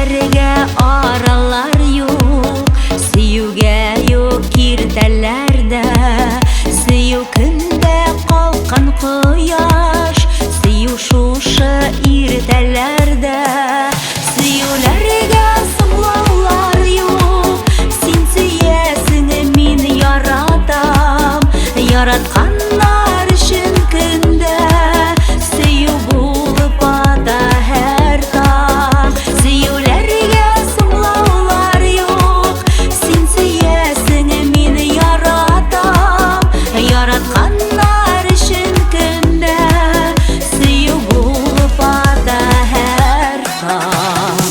Сөйөүләргә аралар юҡ, сөйөүгә юҡ киртәләр ҙә. Сөйөү көндә ҡалҡҡан ҡояш, сөйөү шушы иртәләрҙә. Сөйөүләргә соңлаулар юҡ, һин сөйәсең, мин яратам. Яратҡаннар өсөн көндә сөйөү булып ата һәр таң. Сөйөүләргә соңлаулар юҡ, һин сөйәсең, мин яратам. Яратҡаннар өсөн көндә сөйөү булып ата һәр таң.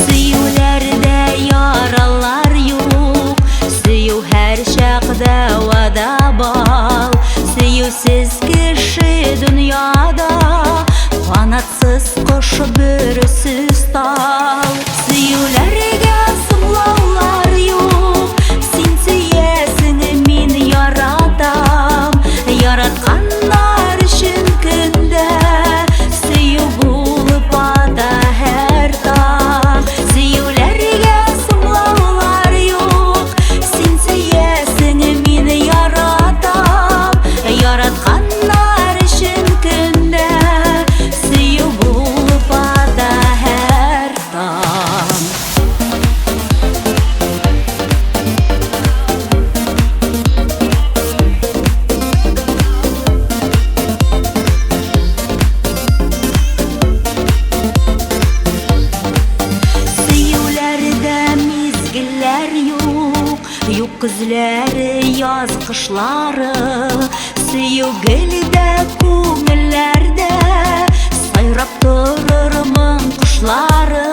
Сөйөүләрҙә яралар юҡ, сөйөү һәр саҡ дауада бал. Сөйөүһеҙ кеше донъяда ҡанатһыҙ ҡош, бөрөһөҙ тал. Сөйөүләргә соңлаулар юҡ, һин сөйәсең, мин яратам. Яратҡаннар өсөн көндә сөйөү булып ата һәр таң. Сөйөүләргә соңлаулар юҡ, һин сөйәсең, мин яратам. Яратҡаннар өсөн көндә сөйөү булып ата һәр таң. Сөйөүләрҙә миҙгелдәр юҡ, юҡ көҙҙәре, яҙ, ҡышлары. Сөйөү гел дә күңелләрҙә сайрап торор моң ҡошлары.